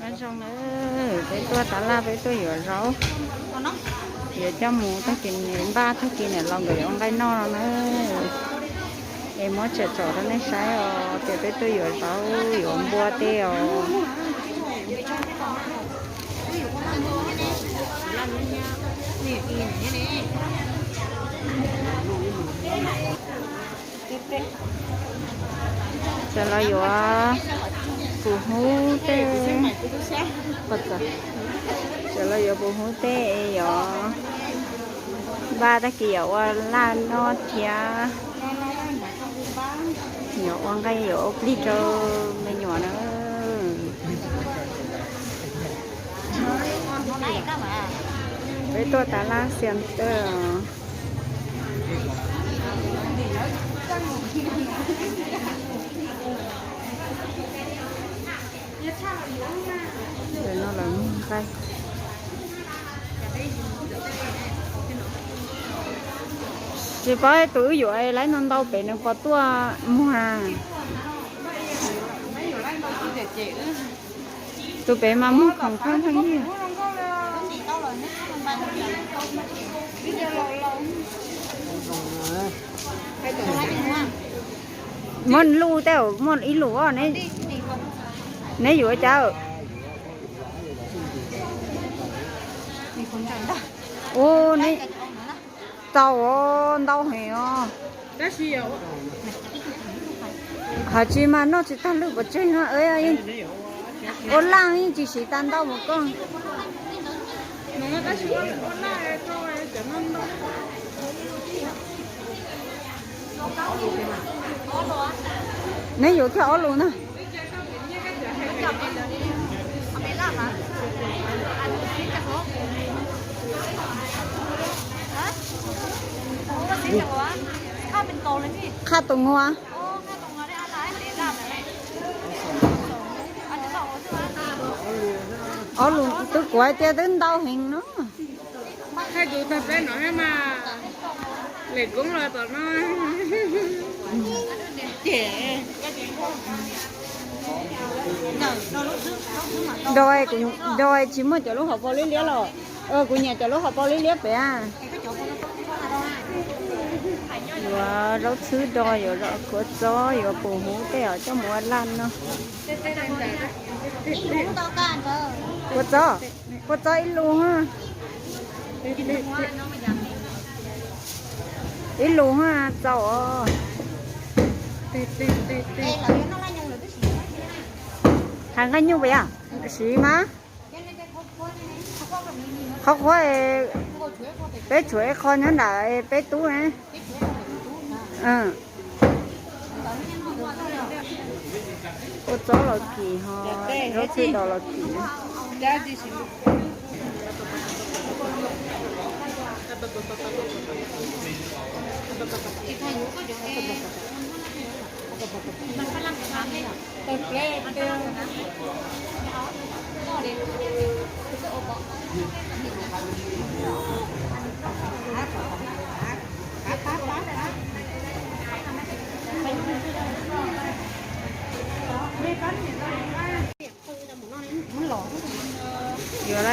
Nyob zoo na, peb tuaj tas laj peb tuaj yuav zaub, yuav coj mus tag kis npaj tag kis niam laus nkawd yuav ua nqaij noj no na. Es muab tsom tsom rau nej saib os, tias peb tuaj yuav zaub yuav npua tej os. Cov los yuav pum hub tej, cov los yuav pum hub tej yuav npaj tag kis yuav ua laj noj thiab. Yuav ua nqaij yuav ua plig rau me nyuam na. Peb tuaj tas laj xiam tawj. Lawv no lawv muag nqaij. Tsis paub tus wb yuav lawv ntau ntau pem nws puas tuaj muag. Tus pem mas muag khoom khaub ntheej li. Muaj luj tej, muaj ib lus os. Neb yuav cas? Ua, neb tau ntau heev os. Hos tsis mas noj tsis tag lwj pov tseg no, ua laj yeej tsis siv tau ntau mus koj. Neb yuav kiag ob lus na. Qhaj tus nua. Ob lus twb kuv hais tias twb ntau heev no. Do, do tsis muaj cov lub hauv paus liab liab los? Kuv nyiam cov lub hauv paus liab liab pem. Yuav zaub txhwb do, yuav kua txob, yuav pum hub tej os coj mus ua laj no. Kua txob, kua txob ib lus. Ib lus txaus os. Hais nqaij nyuj puas yog? Siv mas. Qhov qhuav, peb tshuav ib qho nyob nram peb tub ne. Kua txob los kim ho zaub txhwb do los kim. Yuav,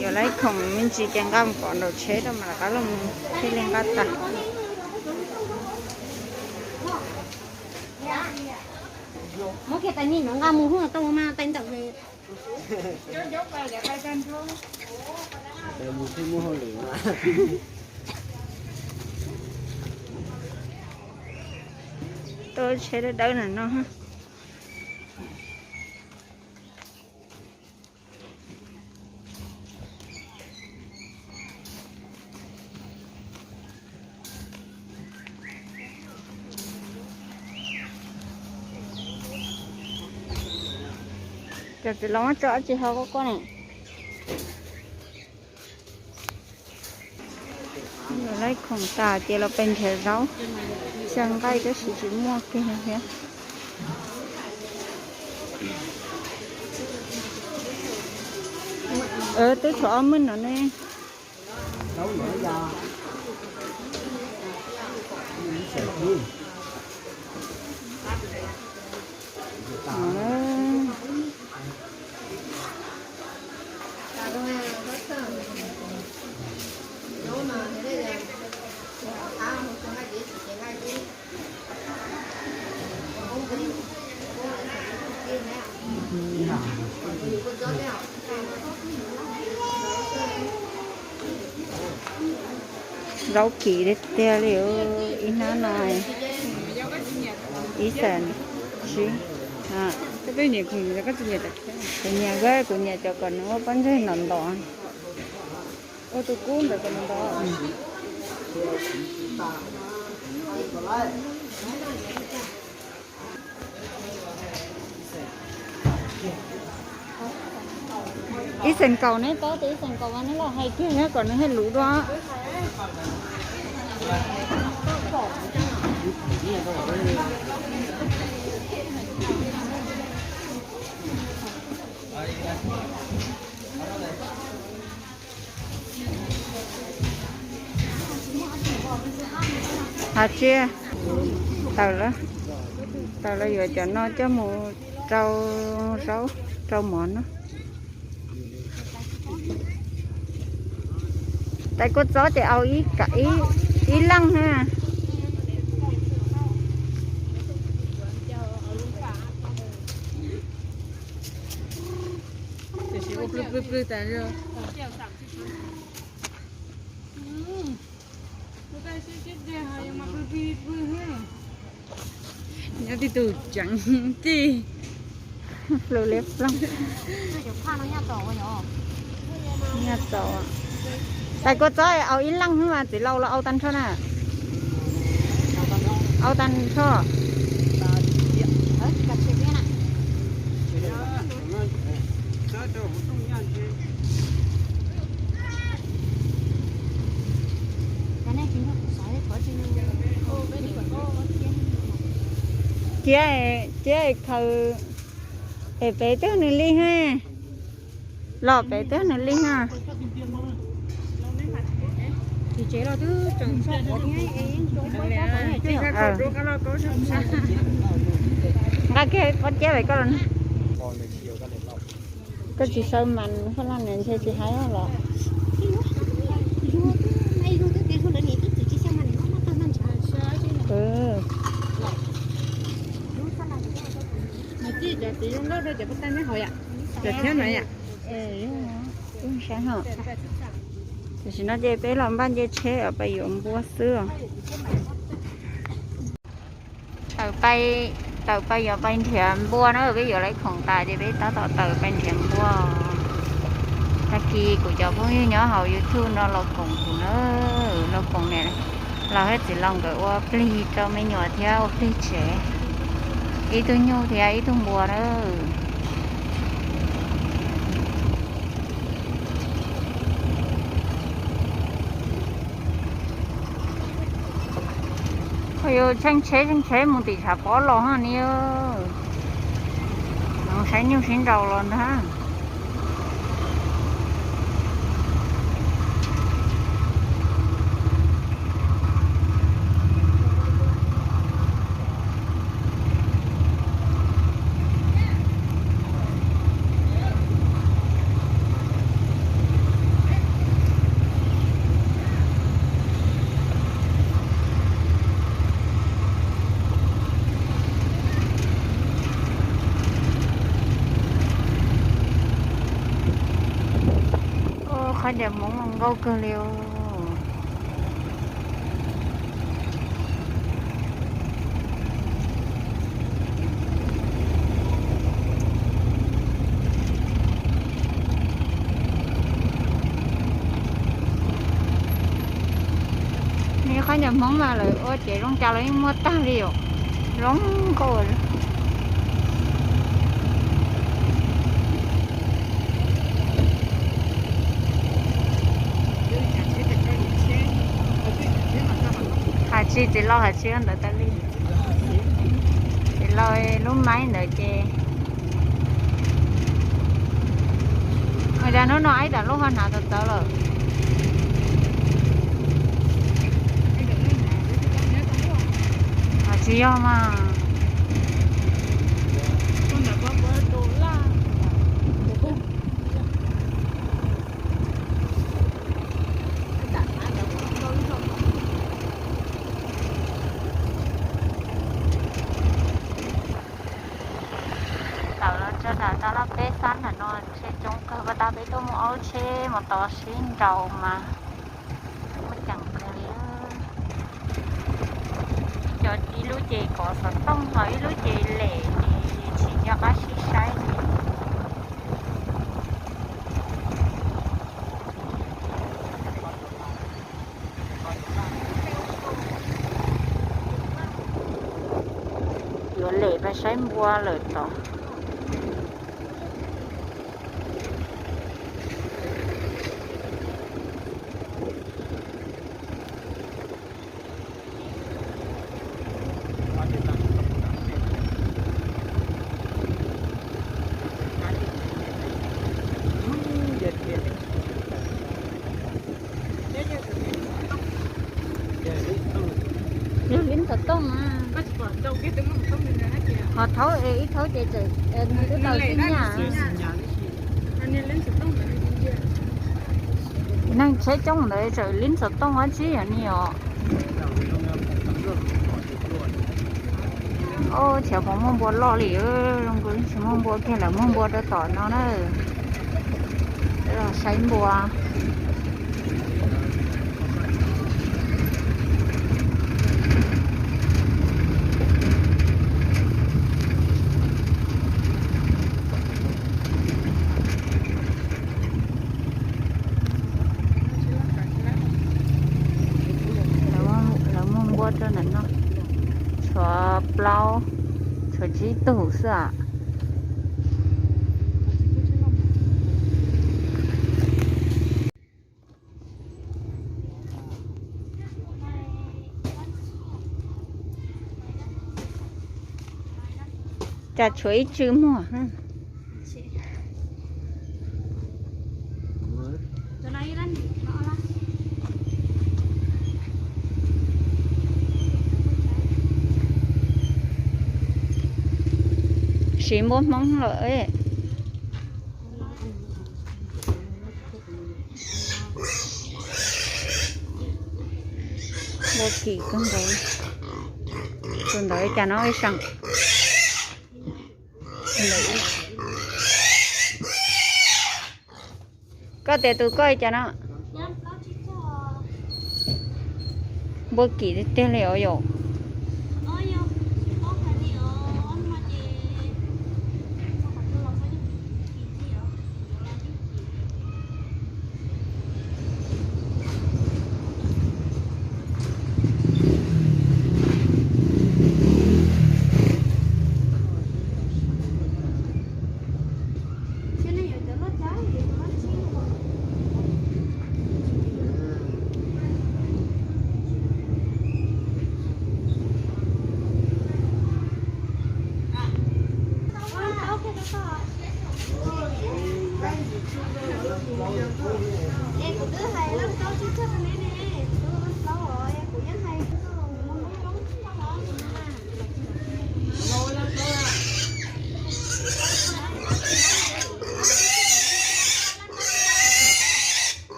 yuav lawv khoom me ntsis ces nqa mus pov nraum tsheb rau mas lawv qab los thiaj li nqa tas. Muab kiag tais ni no nqa mus hub tau mas tais ntawm. Tau tsheb dawb dawb na no. Cov txiv laus muab tso dab tsi hauv koj koj ne? Yuav laib khoom tas ces los pes nrhiav zaub, xyaw nqaij tab sis tsis muaj kiag thiab. Twb tshuav ob mej no ne. Zaub kim tiag tiag li, ib hnab no ib xees tsib. Kuv nyiam, kuv nyiam cov kom nws ua pob ntseg ntom ntom. Ua tus kub ntawd kom nws ntom. Ib xees kaum neb paub tias ib xees kaum mas neb los hais kiag kom nws haj luv dua. Hais tsis, tawm lawm, tawm lawm yuav cov no coj mus rau zaub rau mov no. Tais kua txob ces au ib leej na. Nyob tib tug tseev tij. Plw liab ploog. Nyaj txaus. Tais kua txob au ib leej xwb mas txiv laus los au tag nrho na. Au tag nrho. Cia, cia khaws es peb twb nws li ha. Los peb twb nws li ha. Nqa kiag pob cab pem koj los. Koj tsis saw mas faj laj nws ntshe tsis haib los. Saib hos. Tam sim no ces peb los npaj nce tsheb os, pais yuav npua xwb os. Tawm pais, tawm pais yuav pais nrhiav npua na, peb yuav lawv khoom tas ces peb tab tom tawm pais nrhiav npua. Tag kis kuv cov phooj ywg nyob hauv YouTube no los koom kuv na, los koom niam laus thiab txiv laus nkawd ua plig rau me nyuam thiab ua plig tsev, ib tug nyuj thiab ib tug npua na. Qhov yus tsheej tsheb tsheej tsheb mus tim tshav pob los ha ni. Saib nyuj sib nraus los ntag. Qhov cov Hmoob no nkauj kawg li. Nws qhov nyuag Hmoob mas lawv ua ces zoo cas los yeej muaj tag li os. Zoo nkauj. Hais tsis txiv laus hais tsis ntawd tas li. Txiv laus lub maib ntawd ces ua cas hnub no ib tag lub ho hnav txawv txawv lawm. Hais tsis yog mas. Tawm los tso nram tau laj peb Sab nram no tsheb coob kawg, pas tas peb tuaj muaj ob lub tsheb mus tos sib nraus mas muaj ceem kawg li. Ib co, ib lub ces kov xov tooj ho ib lub ces lem ces tsis nco qab sib saib li. Yuav lem pas saib npua lawm tod. Yog lib xov tooj a. Ho thaub es ib thaub ces txawm nws twb tau xib nyas. Neeg tsheb coob ntawd txawm lib xov tooj dab tsi yog ni os. Ob, tsis pom muaj npua loj li, zoo nkaus tsis muaj npua kiag, lawv muaj npua rau tom no na. Los saib npua. Lawv muag npua rau ntawm no, tshuav plaub, tshuav tsib tug xwb os. Cas tshuav ib tsw muag. Siv npua Hmoob lawm. Npua kim kawg nkaus. Tus ntawd cas no ib seem. Koj tias tus koj cas no. Npua kim tiag tiag li os yom.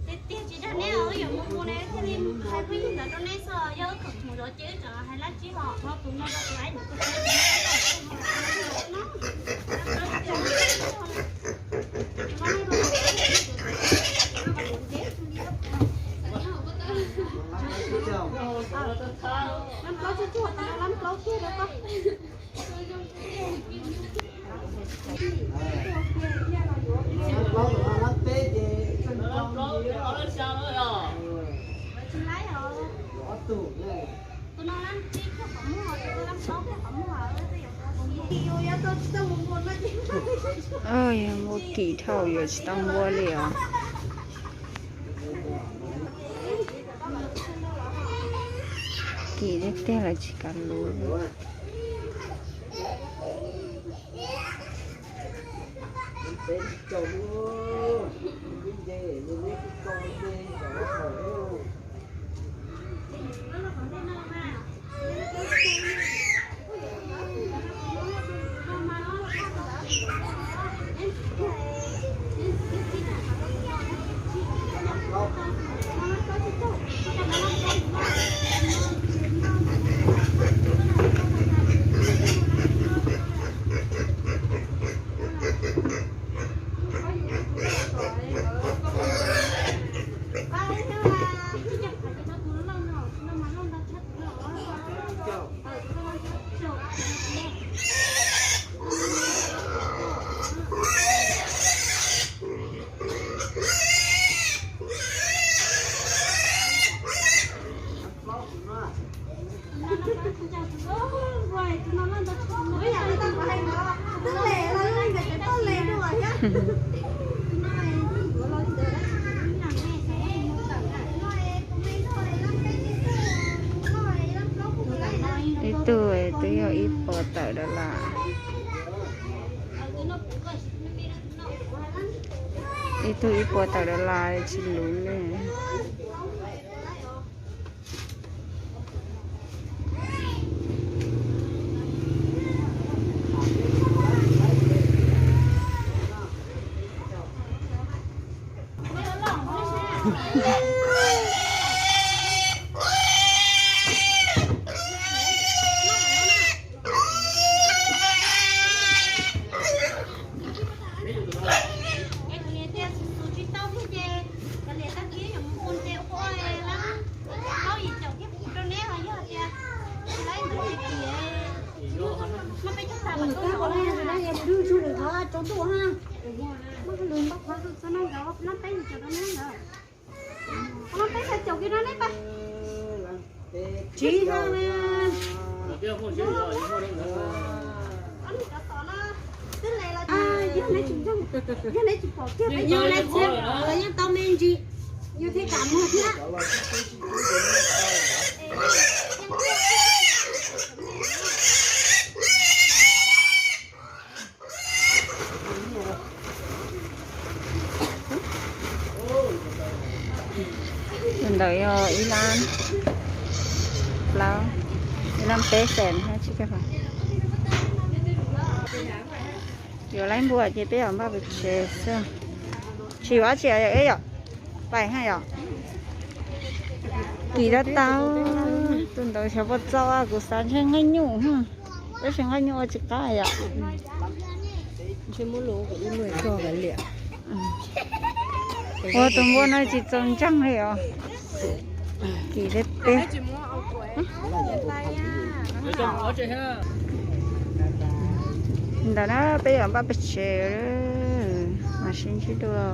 Tiag tiag tsis dag neb, wb yuav mus mus ne thiaj li hais pheej yig ntawd rau neb xwb, yog wb khoom mus zov ces wb tseem hais dab tsi hos. Tus no rau tus aib ntawd. Lab plaub tsuag tsuag, lab plaub kiag rau koj. Lab plaub, lab peb ces ob tug. Yog npua kim dhau yuav tsis tau npua li os. Kim tiag tiag lawv tsis kam luv. Tawm dollar. Ib tug ib puas tawm dollar tsis luv li. Tsiv ha. Yog neb tsis pom kiag peb cov lawv yeej tau me ntsis, yus thiaj kam muag thiab. Tus ntawd yog ib lab plaub, ib lab peb xees thiab tsis. Yuav laib npua ces peb yuav npaj pes tsawg xwb. Tsis yuav dab tsi yom, ib yom, pais ha yom. Kim tau tau, tus ntawd xyov puas txaus, kuv xav ntshe nqaij nyuj, tab sis nqaij nyuj ua tsis qab yom. Ua tus npua no tsis txaus ntseeg li os. Kim teb teb. Ntawm na peb yuav npaj pes tsawg, mas sib ntsib dua.